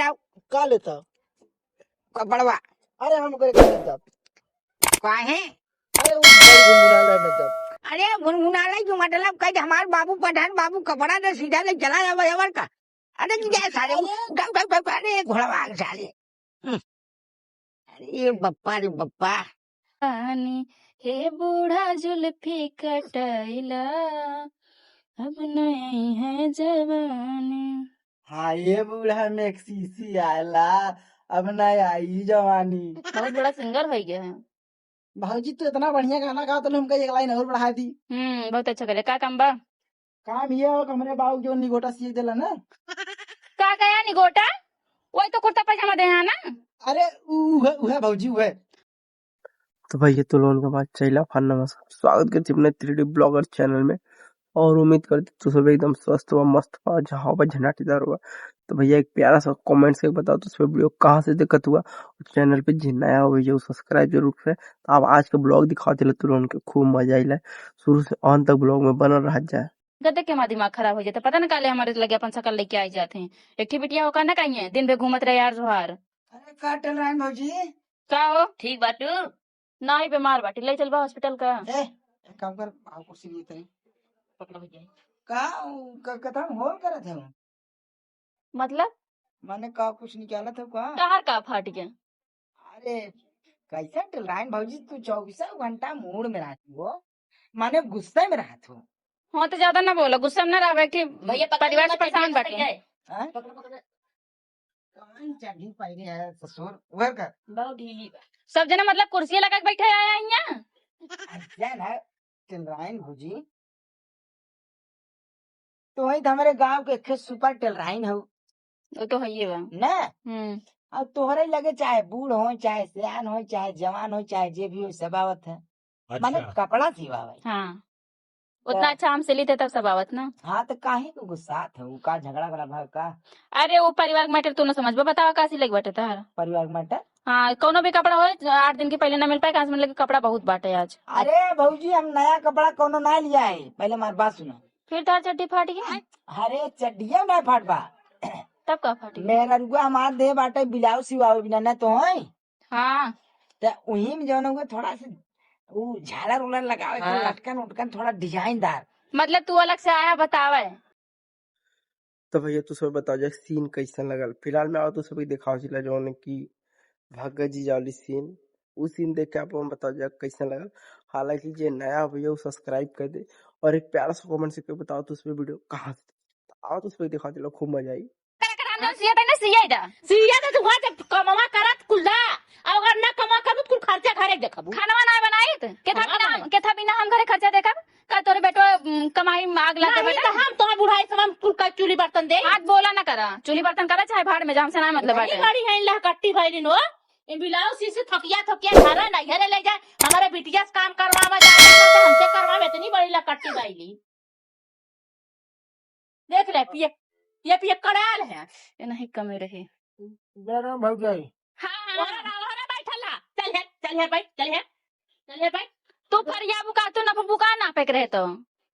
लेता। का लेता? कपड़वा। अरे हम करे का लेता। काहे? अरे वो बड़ी गुनगुना ले में जब। अरे गुनगुना ले जो मतलब कह हमार बाबू प्रधान बाबू कपड़ा दे सीधा ले चला जावा यावर का। अरे जा साले उठा उठा उठा, अरे घोड़ा भाग साले। अरे बप्पा रे बप्पा। हे बूढ़ा जुल्फी कटैला अब नहीं है जवानी। हाँ ये बूढ़ा मैक्सी आला अब नहीं आई जवानी। बहुत बड़ा सिंगर हो गया है। भाजी तो इतना बढ़िया गाना गा तो हमका एक लाइन और बढ़ा दी। बहुत अच्छा करे। का काम बा? काम ये हो हमरे बाबू जो निगोटा सीख देला ना। का गया निगोटा? वही तो कुर्ता पजामा दे है ना। अरे उहे भाजी उहे। तो भाई ये तो लोन का बात चला फन नमस्कार, स्वागत करते अपने 3D blogger channel में और उम्मीद करते तो सब एकदम स्वस्थ हुआ मस्त हुआ जहाँ पर झनाटीदार हुआ। तो भैया एक प्यारा सा कमेंट्स करके बताओ तो उस वीडियो कहाँ से दिक्कत हुआ और चैनल पे जो नया हो भैया सब्सक्राइब जरूर करें। तो आप आज का ब्लॉग दिखाते चलो तुरंत के खूब मजा आइला, शुरू से अंत तक ब्लॉग में बनल रह जाए। गदे के हमारा दिमाग खराब हो जाता, पता ना काले हमारे लगे अपन शकल लेके आई जाते हैं। एक ठी बिटिया हो का ना कहीं दिन भर घूमत रहे यार जोहार। अरे का चल रहा है भौजी? का हो? ठीक बाटू ना ही बीमार बाटी, ले चल बा हॉस्पिटल का। ए एक काम कर आओ कुर्सी लिए तनी पकड़ो भैया। का कथा होल करत है मतलब माने का कुछ निकाला था का? कहार का फाट गया? अरे कैसा टेलराइन भौजी तू 24 घंटा मूड में रहती हो, माने गुस्से में रहत हो। हाँ तो ज्यादा ना बोलो, गुस्सा में ना रह कि भैया परिवार से परेशान बाटे। हाँ? पकड़ो पकड़ो। कौन चढ़ी पहले है ससुर उधर कर। बहुत ढीली बा। सब जना मतलब कुर्सी लगा के बैठे आया यहाँ। अच्छा ना टेलराइन भौजी तो वही तो हमारे गांव के एक सुपर टेलराइन हो वो तो है बा ना। अब तोहरे लगे चाहे बूढ़ हो चाहे सियान हो चाहे जवान हो चाहे जे भी हो सब आवत है। अच्छा। माने कपड़ा सिवावे। हाँ उतना अच्छा हम सिली थे तब सब आवत ना। हाँ तो काहे को गुस्सा था वो का झगड़ा बड़ा भाव का? अरे वो परिवार के मैटर तू ना समझ बा, बतावा का सिलाई बाटे तार परिवार के मैटर? हाँ कोनो भी कपड़ा हो 8 दिन के पहले ना मिल पाए, कहाँ से मिले कपड़ा बहुत बाटे आज। अरे भौजी हम नया कपड़ा कोनो ना लिया है, पहले हमारी बात सुनो। फिर तार चड्डी फाट गई? अरे चड्डिया ना फाट बा। तब का फाट गई? मेरा रुआ हमार दे बाटे ब्लाउज सिवावे बिना ना तो है। हाँ तो वही में जौन हुआ थोड़ा सा वो झालर उलर लगावे के, हाँ। लटकन उटकन थोड़ा डिजाइनदार। मतलब तू अलग से आया बतावे। तो भैया तू सब बताओ जब सीन कैसा लगल। फिलहाल मैं आओ तो सभी दिखाओ जिला जौन की भगत जी वाली सीन, उस सीन देख के आप बताओ जब कैसा लगल। हालांकि जो नया भैया वो सब्सक्राइब कर दे और एक प्यारा सा कमेंट से बताओ तो उसमें वीडियो कहाँ से आओ तो उसमें दिखाओ चलो खूब मजा आई। सिया ना सिया दा सिया तो तू जब कमावा करत कुल्ला अगर ना कमा करू कुल खर्चा घरे देखबू। खाना ना बनाई त केथा हाँ, बिना बनाई। केथा बिना हम घरे खर्चा देखब का तोरे बेटो कमाई आग लग नहीं तो हम तो बुढ़ाई सब हम कुल का चूल्ही बर्तन दे। हाथ बोला ना करा, चूल्ही बर्तन करा चाहे भाड़ में जाम से ना मतलब बड़ी बाटे। बड़ी है लहकट्टी भइलिन हो इन बिलाउ सी से थकिया थकिया घरे नहीं घरे ले जाए हमारे बिटिया से काम करवावा जाए तो हमसे करवावे इतनी बड़ी लहकट्टी भइली। देख ले पिए ये पिए कड़ाल है ये नहीं कमे रहे। मेरा भाजी। हाँ ओहरा बैठल हा। चल हे चल हे भाई चल हे चल हे भाई। तू फरिया बुका तू ना बुका ना फेंक रहे तो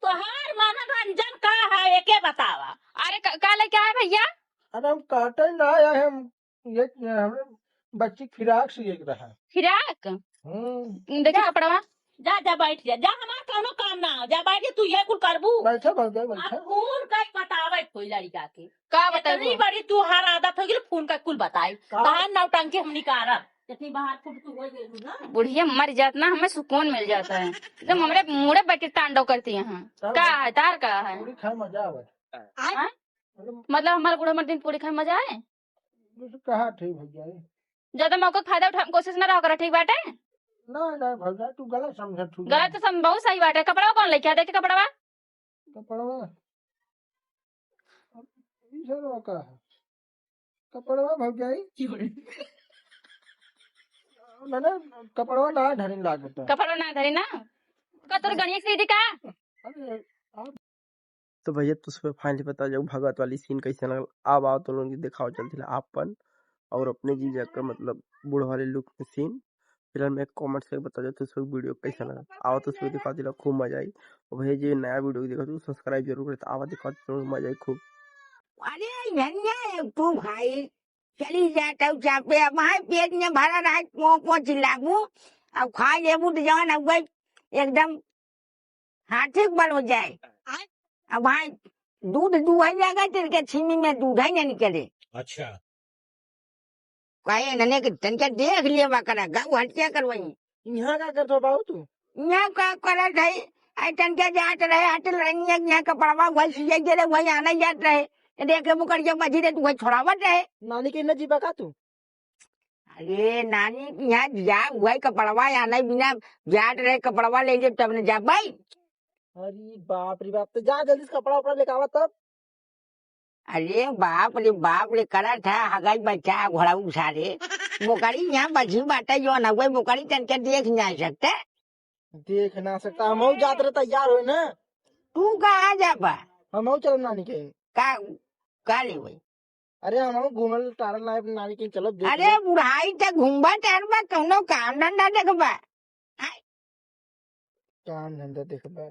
तोहार मनोरंजन का है एके बतावा। अरे का लेके आए भैया? अरे हम काटे ना आया है, हम ये हमरे बच्ची फिराक से एक रहा। फिराक? देखी कपड़वा। जा जा बैठ जा जा हमार कोनो काम ना हो जा बैठ जा तू ये कुल करबू। बैठा भाजी बैठा। फोन का बतावे कोई लड़का के का इतनी बताबू? बड़ी तू हर आदत हो गेल फोन का कुल बताई तहार नौटंकी हमनी कारब इतनी बाहर फुट के हो गेल ना। बुढ़िया मर जात ना हमें सुकून मिल जाता है एकदम हमरे मुड़े बैठ के तांडव करती है। का है तार का है? पूरी खाए मजा आवे। हाँ? मतलब हमारे बूढ़ा मर्द दिन पूरी खाए मजा आए? कहा ठीक भैया ज्यादा मौका फायदा उठा कोशिश ना रहो करा ठीक बाटे। ना ना भैया तू गलत समझ तू गलत तो सम बहुत सही बाटे। कपड़ा कौन लेके आ देखे कपड़वा? कपड़वा ई सब का है कपड़वा भौजाई मैंने कपड़वा ना धरी लागत। कपड़वा ना धरी ना का तोर गणिया सीधी का? अरे तो भैया तुझ फाइनली बता जाओ भगत वाली सीन कैसे लगल। अब आओ तो लोग दिखाओ जल्दी आपन और अपने जीजा का मतलब बूढ़ वाले लुक में सीन। फिलहाल मैं कमेंट से बता जाओ तो वीडियो कैसा लगा। आओ तो उसमें दिखा दिला खूब मजा आई। और भैया जी नया वीडियो देखा तो सब्सक्राइब जरूर करें। आवा दिखा तो मजा आई खूब। अरे तू भाई चली जाता हूँ चापे। अब वहाँ पेट में भरा रहा है, पो पो चिल्लाबू। अब खा लेबू तो जवान अब गई एकदम हाथी बल हो जाए। अब वहाँ दूध दुहै लगा तेरे के छीमी में दूध ही नहीं निकले। अच्छा। कहे नने के तनका देख लिया बकरा गौ हत्या करवाई। यहाँ का करतो बाबू तू? यहाँ का करत है, आई तनका जात रहे हटल रही, यहाँ कपड़वा वही सिया गेले वही आना जात रहे। देखे मुकर जब बजी रे तू वही छोड़ावत रहे। नानी के न जीबा का तू? अरे नानी यहाँ जा वही कपड़वा आना बिना जात रहे, कपड़वा ले ले तब न जा भाई। अरे बाप रे बाप, तो जा जल्दी से कपड़ा उपड़ा लेके आवा तब। अरे बाप रे बाप रे, करा था हगाई बच्चा घोड़ा सारे बोकारी यहाँ बजी बाटा जो ना वही बोकारी तनका देख नहीं सकता। देख ना सकता, हम जात रहे तैयार हो ना। तू कहाँ जा बा? हम चलो नानी के। का का ले भाई? अरे हम घूमल टारल ना नानी के चलो देख। अरे बुढ़ाई तक घूमबा टारबा, कौनो काम धंधा देखबा। काम धंधा देखबा।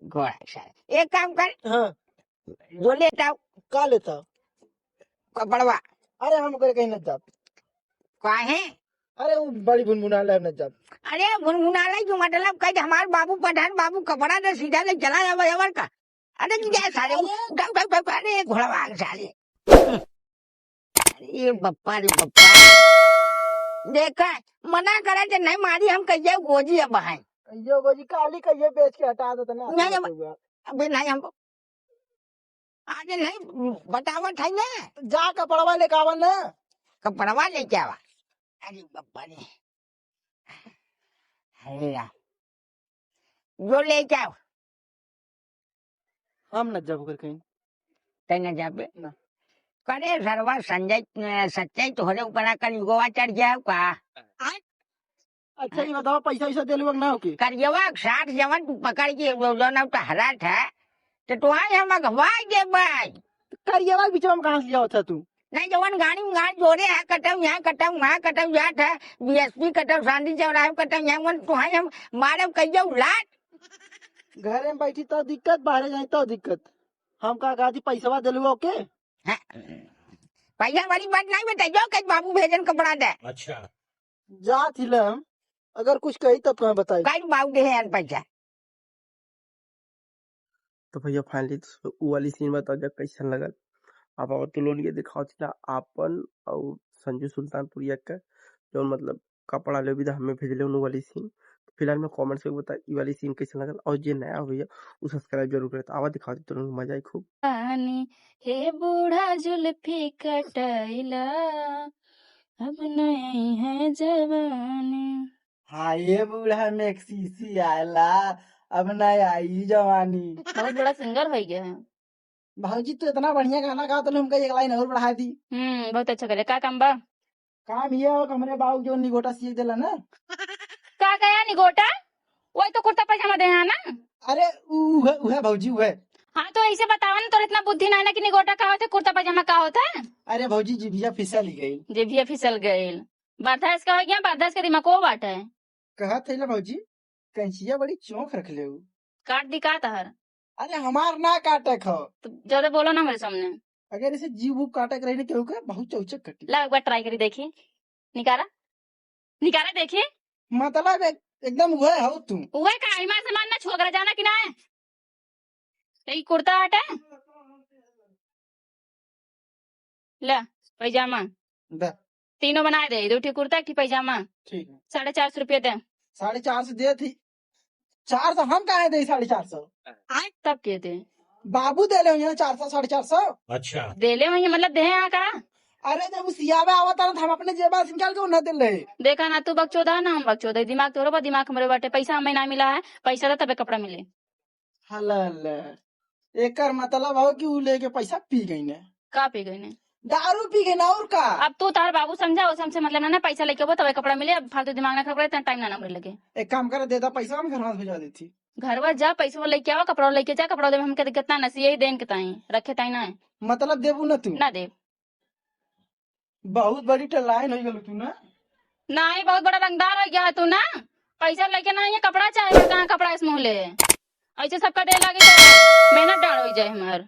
घोड़ा सारे एक काम कर। हाँ। जो लेता हूँ। का लेता? कपड़वा। अरे हम करे कहीं न जाब। काहे? अरे वो बड़ी भुनभुना ले न जाब। अरे भुनभुना ले क्यों? मतलब कह हमार बाबू पठान बाबू कपड़ा दे सीधा ले चला जावा यावर का। अरे जा सारे उठा उठा उठा। अरे घोड़ा भाग सारे। अरे बप्पा रे बप्पा, देखा मना करा के नहीं मारी हम कहिए गोजी अब है। कहियो गोजी काली कहियो बेच के हटा देता ना। नहीं अबे नहीं हम आज नहीं बतावत है ना। जा कपड़वा लेके आवा ना। कपड़वा लेके आवा। अरे बप्पा रे, अरे राम जो लेके आओ। हम न जाब कर कहीं। तय न जाबे ना। करे सरवा संजय सच्चाई तोहरे ऊपर कर गोवा चढ़ गया का। अच्छा ये बताओ पैसा वैसा दे ना होके? करियवा 60 जवन तू पकड़ के जो तो हरा था तो तुहाई हम अगवा दे भाई। करियवा बीच में कहां से लिया था तू? नहीं जवन गाड़ी में गाड़ी जोरे है कटम यहाँ कटम वहाँ कटम जात है बीएसपी कटम शांति चौराहे कटम यहाँ वन तुहाई हम मारे कहियो लाट। घर में बैठी तो दिक्कत, बाहर जाए तो दिक्कत। हम का कहा थी पैसा दिलवा ओके? हाँ, पैसा वाली बात नहीं बताइयो कहीं बाबू भेजन कपड़ा दे। अच्छा। जा थी हम अगर कुछ कही तब तुम्हें बताई। कहीं बाबू दे यार पैसा। तो भैया फाइनली वो वाली सीन बताओ जब कैसन लगल। आप और तो लोन के दिखाओ थिला आपन और संजू सुल्तानपुरिया का जो मतलब कपड़ा ले भी हमें भेजले उन वाली सीन। फिलहाल में कमेंट्स में बता ई वाली सीन कैसन लगल और जे नया भैया उ सब्सक्राइब जरूर करे। तो आवा दिखाओ तो लोगन के मजा आई खूब। हे बूढ़ा जुल्फी कटैला अब नई है जवानी। हाँ ये बूढ़ा मैक्सी आला अब नई आई जवानी। बहुत बड़ा सिंगर हो गया है भाजी। तू इतना बढ़िया गाना गा तो हमका एक लाइन और बढ़ा दी। बहुत अच्छा करे। का काम बा? काम ये हो हमरे बाबू जो निगोटा सीख देला ना। का गया निगोटा? वही तो कुर्ता पजामा दे है ना। अरे उहे उहे भौजी उहे। हाँ तो ऐसे बतावा ना, तोर इतना बुद्धि ना है कि निगोटा का होता है कुर्ता पजामा का होता है। अरे भौजी जिभिया फिसल गई। जिभिया फिसल गई। बर्दाश्त का हो गया, बर्दाश्त का दिमाग को बाटा है। कहा थे ना भौजी कंचिया बड़ी चौक रख ले। काट दी का तहर? अरे हमार ना काटक हो। तो ज्यादा बोलो ना मेरे सामने। अगर इसे जीव वूव काटक रही ना केहू के बहुत चौचक कटी। ला एक बार ट्राई करी देखी, निकारा निकारा देखी। मतलब एकदम वह हो तू। वह का इमा सामान ना छोकरा जाना कि ना है। यही कुर्ता हटा ले पैजामा तीनों बना दे, दो ठी कुर्ता एक ठी पैजामा। ठीक है। 450 रुपये दे। 450 दे थी। 400 हम कहे दे 450? तब के दे बाबू दे ले यहाँ 400 450। अच्छा दे ले वही मतलब दे यहाँ का। अरे जब सियावे आवता ना हम अपने जेबा से निकाल के न दे ले। देखा ना तू बकचोदा ना हम बकचोदा, दिमाग तोरो बा दिमाग हमरे बाटे। पैसा हमें ना मिला है, पैसा दे तबे कपड़ा मिले। हलल एकर मतलब हो कि उ लेके पैसा पी गई ने। का पी गई ने? दारू पी गई ना और का। अब तू तार बाबू समझा उस हमसे मतलब ना, ना पैसा लेके वो तबे कपड़ा मिले। अब फालतू दिमाग ना खराब करे, टाइम ना ना लगे। एक काम कर दे दा पैसा हम घर भेजा देती। घरवा जा पैसा लेके आओ, कपड़ा लेके जा, कपड़ा दे हम कितना नसी यही then के ताई रखे ताई ना मतलब देबू ना तू ना दे। बहुत बड़ी टलाइन हो गई तू ना। नहीं बहुत बड़ा रंगदार हो गया है तू ना। पैसा लेके ना ये कपड़ा चाहे, कहाँ कपड़ा इस मुँह ले ऐसे सबका दे लगे तो मेहनत डाल हो जाए हमार।